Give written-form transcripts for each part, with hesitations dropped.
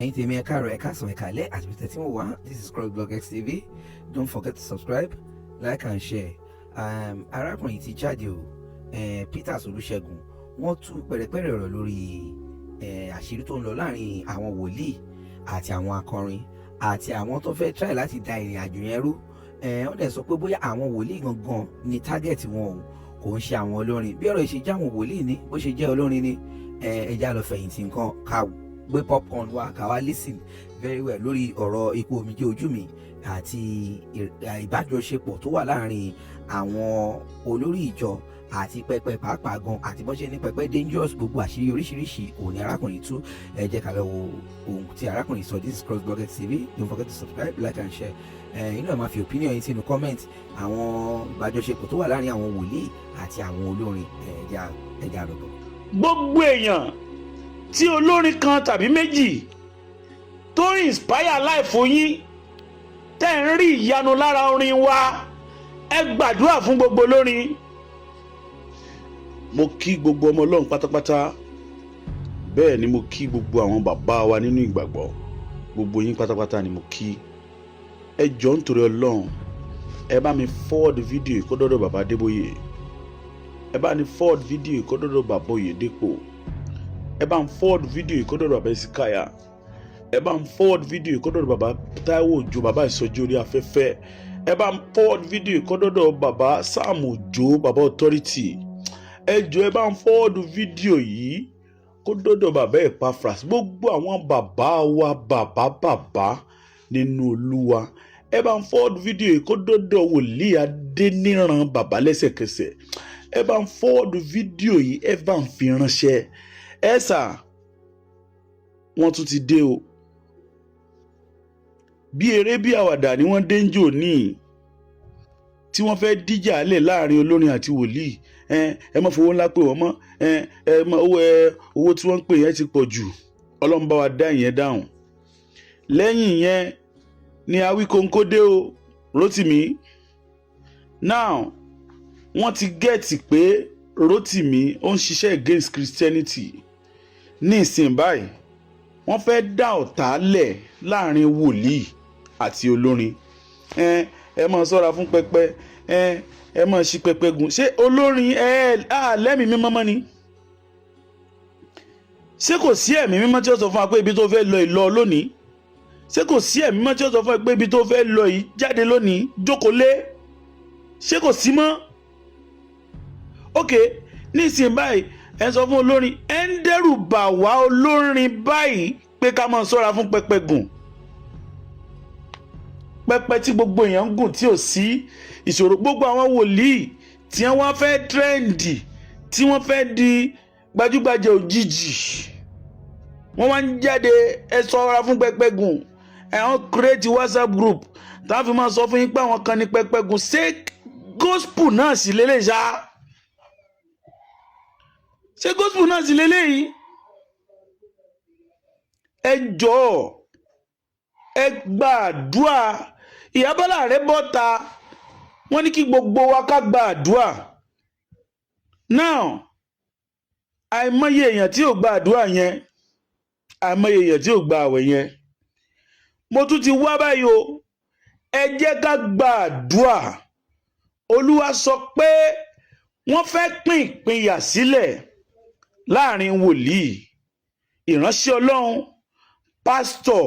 Ẹ̀yin tèmi, ẹ káàárọ̀, ẹ káàsán, ẹ káalẹ́ àti bí tẹ́tí wọ́n wá. This is Crossblog XTV. Don't forget to subscribe, like and share. Arákùnrin ti jáde o, Peters Olúṣẹ́gun. Wọ́n tú pẹ̀rẹ̀pẹ̀rẹ̀ ọ̀rọ̀ lórí àṣírí tó ń lọ láàrin àwọn wòlíì àti àwọn akọrin àti àwọn tó fẹ́ try láti da ìrìn àjò yẹn rú. Wọ́n dẹ̀ sọ pé bóyá àwọn wòlíì gangan ni target wọn o, kò ń ṣe àwọn olórin. Bí ọ̀rọ̀ ṣe jẹ́ àwọn wòlíì ni, bó ṣe jẹ́ olórin ni, ẹ já lọ fẹ̀yìntì nǹkan, ká gbé popcorn wá, ká wá listen very well lórí ọ̀rọ̀ ikú omijé ojú mi àti ìbájọṣepọ̀ tó wà láàrin àwọn olórí ìjọ àti pẹpẹ pàápàá gan, àti bọ́n ṣe ní pẹpẹ dangerous. Gbogbo àṣírí oríṣiríṣi òun ni arákùnrin tú. Ẹ jẹ́ ká lọ wo ohun tí arákùnrin sọ. This is Crossblog TV. Don't forget to subscribe, like and share. Ẹ inú ẹ̀ máa fi opinion yín sínú comment. Àwọn ìbájọṣepọ̀ tó wà láàrin àwọn wòlíì àti àwọn olórin, ẹ jẹ́ á lọ gbọ́. Gbogbo èèyàn tí olórin kan tàbí méjì tó inspire life yín, tẹ́ ń rí ìyanu lára orin wa, ẹ gbàdúrà fún gbogbo olórin. Mo kí gbogbo ọmọ Ọlọ́run pátápátá. Bẹ́ẹ̀ ni mo kí gbogbo àwọn bàbá wa nínú ìgbàgbọ́. Gbogbo yín pátápátá ni mo kí. Ẹ jọ̀ọ́, nítorí Ọlọ́run, ẹ bá mi forward fídíò yìí kó dọ́dọ̀ bàbá Adébóyè. Ẹ bá ní forward fídíò yìí kó dọ́dọ̀ bàbá Oyèdépò. Ẹ bá ń forward fídíò yìí kó dọ́dọ̀ bàbá Ìsíkáyà. Ẹ bá ń forward fídíò yìí kó dọ́dọ̀ bàbá Táíwò Òjó, bàbá ìsọjí orí afẹ́fẹ́. Ẹ bá ń forward fídíò yìí kó dọ́dọ̀ bàbá Sam Òjó, bàbá authority. Ẹ jọ̀ọ́, ẹ bá ń forward fídíò yìí kó dọ́dọ̀ bàbá Epaphras. Gbogbo àwọn bàbá wa, bàbá bàbá nínú Olúwa, ẹ bá ń forward fídíò yìí kó dọ́dọ̀ wòlíì Adéníran bàbá lẹ́sẹ̀kẹsẹ̀. Ẹ bá ń forward fídíò yìí, ẹ bá ń fi ránṣẹ́. Ẹ sà, wọ́n tún ti dé o. Bí eré bí àwàdà ni wọ́n dé ń jò ní tí wọ́n fẹ́ díjà lẹ̀ láàrin olórin àti wòlíì. Ẹ má fowó ńlá pè wọ́n mọ́. Ẹ má owó, ẹ owó tí wọ́n ń pè yẹn ti pọ̀ jù. Ọlọ́run bá wa dá ìyẹn dáhùn. Lẹ́yìn yẹn ni Awíkonko dé o, Rótìmí. Now wọ́n ti get pé Rótìmí ó ń ṣiṣẹ́ against Christianity. Ní ìsìn báyìí, wọ́n fẹ́ dá ọ̀tá lẹ̀ láàrin wòlíì àti olórin. Ẹ máa ṣọ́ra fún pẹpẹ, ẹ máa ṣí pẹpẹ gùn. Ṣé olórin ẹ á lẹ́mìí mímọ́ mọ́ ni? Ṣé kò sí ẹ̀mí mímọ́ tí ó sọ fún wa pé ibi tó fẹ́ lọ ìlọ lónìí? Ṣé kò sí ẹ̀mí mímọ́ tí ó sọ fún wa pé ibi tó fẹ́ lọ yìí, jáde lónìí, jókòó lé? Ṣé kò sí mọ́? Ok, nísìnyí báyìí, ẹ ń sọ fún olórin, ẹ ń dẹ́rù bà wá olórin báyìí pé ká máa ṣọ́ra fún pẹpẹ gùn, pẹpẹ tí gbogbo èèyàn ń gùn tí ò sí ìṣòro. Gbogbo àwọn wòlíì tí wọ́n fẹ́ trend, tí wọ́n fẹ́ di gbajúgbajà òjijì, wọ́n wá ń jáde, ẹ ṣọ́ra fún pẹpẹ gùn. Ẹ wọ́n create WhatsApp group táwọn fi máa sọ fún yín pé àwọn kan ní pẹpẹ gùn. Ṣé gospel náà sì lélẹ̀ ṣá? Ṣé gospel náà sì lélẹ̀ yìí? Ẹ jọ̀ọ́, ẹ gbàdúrà. Ìyá Bọ́lá rẹ bọ́ta, wọ́n ní kí gbogbo wa ká gba àdúrà. Now, àìmọye èèyàn tí ò gba àdúrà yẹn, àìmọye èèyàn tí ò gba àwẹ̀ yẹn. Mo tún ti wá báyìí o. Ẹ jẹ́ ká gba àdúrà. Olúwa sọ pé wọ́n fẹ́ pín ìpínyà sílẹ̀ láàrin wòlíì, ìránṣẹ́ Ọlọ́run, pásítọ̀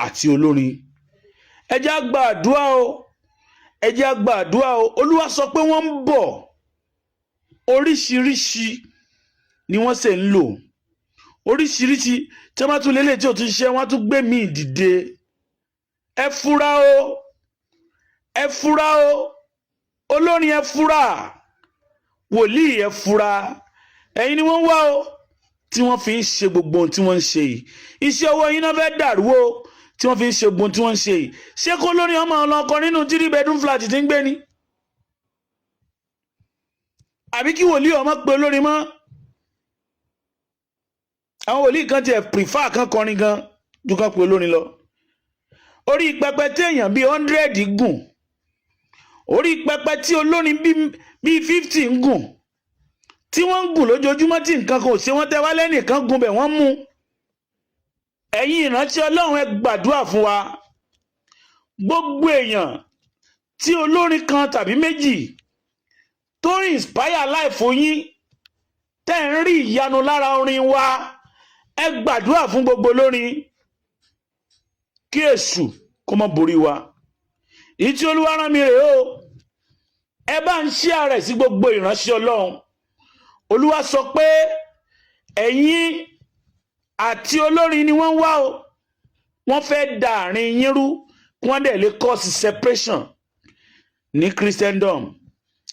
àti olórin. Ẹ jẹ́ á gba àdúrà o, ẹ jẹ́ á gba àdúrà o. Olúwa sọ pé wọ́n ń bọ̀. Oríṣiríṣi ni wọ́n sì ń lò, oríṣiríṣi. Tí wọ́n bá tún lélẹ̀ tí ò tún ṣiṣẹ́, wọ́n á tún gbé míì dìde. Ẹ fura o, ẹ fura o. Olórin, ẹ fura. Wòlíì, ẹ fura. Ẹ̀yin ni wọ́n ń wá o, tí wọ́n fi ń ṣe gbogbo ohun tí wọ́n ń ṣe yìí. Iṣẹ́ ọwọ́ yín náà fẹ́ dàrú o, tí wọ́n fi ń ṣe gbogbo ohun tí wọ́n ń ṣe yìí. Ṣé kó lórí ọmọ ọlọ́kọ nínú three bedroom flat tí ń gbé ni, àbí kí wòlíì ọmọ pé olórin mọ́? Àwọn wòlíì kan tiẹ̀ prefer kan kọrin gan ju kan pé olórin lọ. Orí pẹpẹ téèyàn bíi 100 gùn, orí pẹpẹ tí olórin bíi 50 ń gùn, tí wọ́n ń gùn lójoojúmọ́, tí nǹkan kan ò ṣe wọ́n, tẹ́ wá lẹ́nìkan gun bẹ̀, wọ́n mú. Ẹ̀yin ìránṣẹ́ Ọlọ́run, ẹ gbàdúrà fún wa. Gbogbo èèyàn tí olórin kan tàbí méjì tó inspire life yín, tẹ́ ń rí ìyanu lára orin wa, ẹ gbàdúrà fún gbogbo olórin kí èṣù kó má borí wa. Èyí tí Olúwa rán mi rèé o. Ẹ bá ń share rẹ̀ sí gbogbo ìránṣẹ́ Ọlọ́run. Olúwa sọ pé ẹ̀yin àti olórin ni wọ́n ń wá o. Wọ́n fẹ́ da àárín yín rú kí wọ́n dẹ̀ lè cause separation ní Christendom.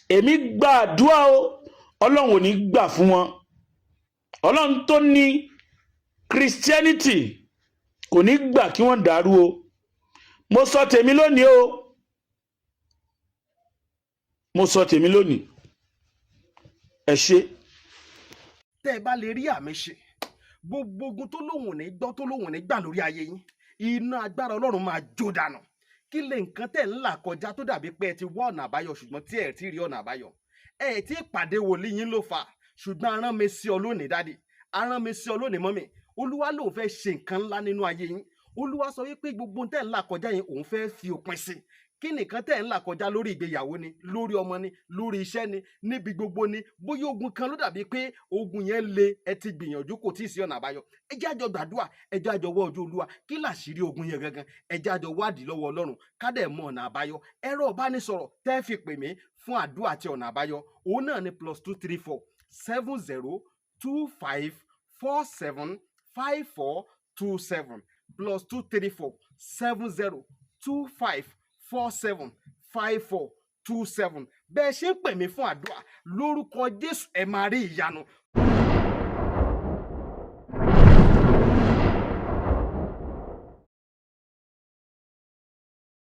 Èmi gba àdúrà o, Ọlọ́run ò ní gbà fún wọn. Ọlọ́run tó ní Christianity kò ní gbà kí wọ́n dàrú o. Mo sọ tèmi lónìí o, mo sọ tèmi lónìí. Ẹ ṣé. Tẹ́ ẹ bá lè rí àmín ṣe, gbogbo ogun tó lóhùn ní gbọ́, tó lóhùn ní gbà lórí ayé yín, iná agbára Ọlọ́run máa jó dànù. Kí lè nǹkan tẹ̀ ń là kọjá tó dàbí pé ẹ ti wá ọ̀nà àbáyọ, ṣùgbọ́n tí ẹ ti rí ọ̀nà àbáyọ? Ẹ ti pàdé wòlíì yín ló fà, ṣùgbọ́n arán mi sí ọ lónìí, daddy, arán mi sí ọ lónìí, mummy. Olúwa lòun fẹ́ ṣe nǹkan ńlá nínú ayé yín. Olúwa sọ wípé gbogbo tẹ̀ ń là kọjá yẹn, òun fẹ́ fi òpin sí. Kí nìkan tẹ̀ ń là kọjá? Lórí ìgbéyàwó ni, lórí ọmọ ni, lórí iṣẹ́ ni, níbi gbogbo ni. Bóyá ogun kan ló dàbí pé ogun yẹn le, ẹ ti gbìyànjú, kò tí ì sí ọ̀nà àbáyọ. Ẹ jẹ́ àjọ gbàdúrà, ẹ jẹ́ àjọ wọ ojú Olúwa. Kí làṣírí ogun yẹn gangan? Ẹ jẹ́ àjọ wádìí lọ́wọ́ Ọlọ́run, ká dẹ̀ mọ ọ̀nà àbáyọ. Ẹ̀rọ ìbánisọ̀rọ̀ tẹ́ fi pè mí fún àdúrà àti ọ̀nà àbáyọ, òun náà ni +234 70 25 47 54 27, +234 70 25 47 54 27. Bẹ́ẹ̀ ṣe ń pè mí fún àdúrà, lórúkọ Jésù, ẹ máa rí ìyanu.